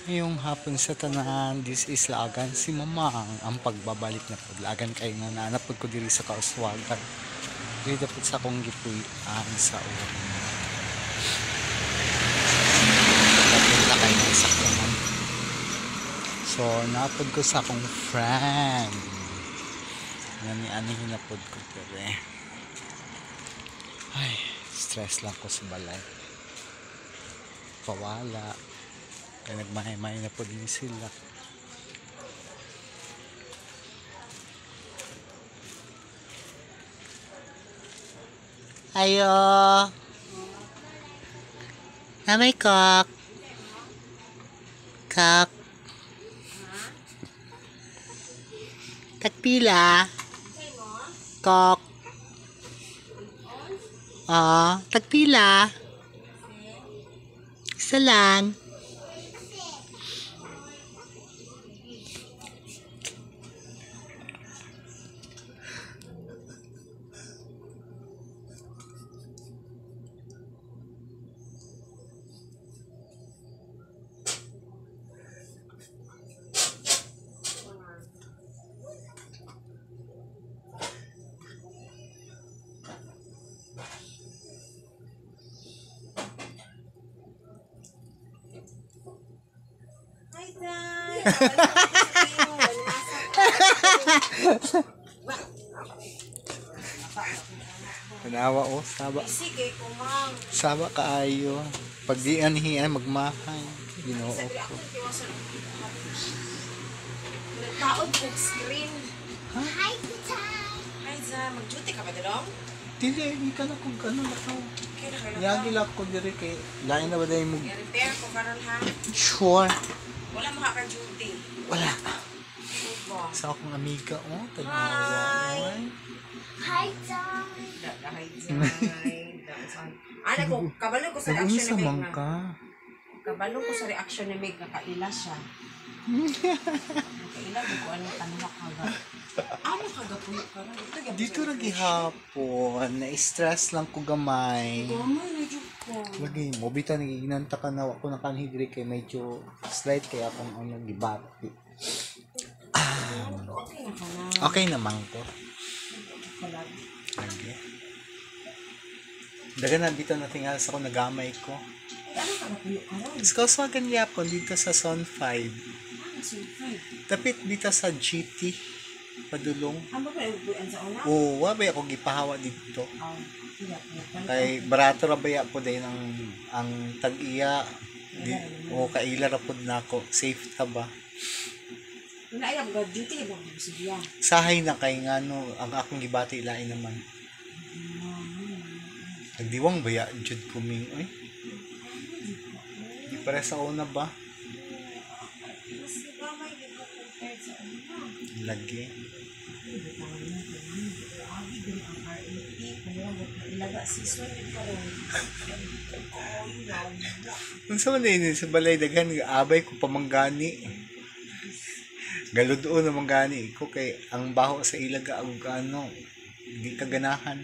Ngayong hapon sa tanan, this is Laagan si Mamang, ang pagbabalik na po. Laagan kayo nga naanap ko diri sa Kauswagan. Diri dapat sa akong gipuy-an sa una. Papunta kayo ng sakyanan. So, napod ko sa akong friend. Nani ani hinapod ko diri. Ay, stress lang ko sa balay. Pawala. Kaya nagmahay-mahay na po din sila. Ayo! Namay kok! Kok! Tagpila! Kok! Ah, tagpila! Isa lang! Hi, Day! Tanawa oh, saba. Sige, kumang. Saba kaayo. Pag di anhian magmahay. Ginoo ko. Nagtaod kog screen. Hi, Tay. Hi, Za. Mag-duty ka ba dalong? Dili, hindi ka na kung ano na ka. Okay na kayo. Yagi lang ko diri kay lain na ba dahil mo? I-repair ko karon ha. Sure. Wala mo ka duty. Wala. Diba? Sa akong amiga oh, tanawa. Hi. Oy. Hi, Tay. Hi, Zay. Ana ko, kabalo ko sa reaction Nag-unsa ni Meg man na. ka? Kabalo ko sa reaction ni Meg na kaila siya. Kaila ko ano tanuha ka ga. Ano ka gapuyo ka ron? Dito gyapon Dito sa ra gihapon, na-stress lang ko gamay. Gamay na jud ko. Lagi mo bita nagiginanta ka na ako na kanhi diri kay medyo slight kay akong ano gibati. Okay na ka na. Okay naman ko. Wala. Lagi. Dagan na bitaw na tingal sa ako nagamay ko. Ay, ano ka gapuyo ka ron? Sa Kauswagan yapon dito sa Zone 5. Ah, sulfide. Tapit dito sa GT padulong. Ano ba pa sa una? Oo, wa ba ako gipahawa dito. Ah, iya, iya. Kay barato ra baya po din ang tag-iya di, o kaila ra pod nako. Safe ta ba? Wala ay ga duty ba sige. Sahay na kay ngano ang akong gibati lain naman. Nagdiwang baya jud kuming oy. Di pare sa una ba? Mas gamay gyud ko compared sa una. Lagi. Agi diri ang RAP kung wala ilaga season gyud karon. Unsa man din sa balay daghan abay ko pamanggani. Galudoon na manggani ko kay ang baho sa ilaga og ano di ka ganahan.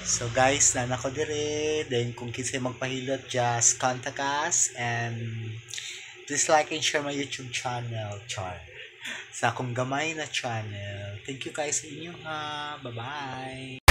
So guys, nana ko dire. Then kung kinsay magpahilot, just contact us and please like and share my YouTube channel, Char. Sa akong gamay na channel. Thank you guys sa inyo ha. Bye-bye.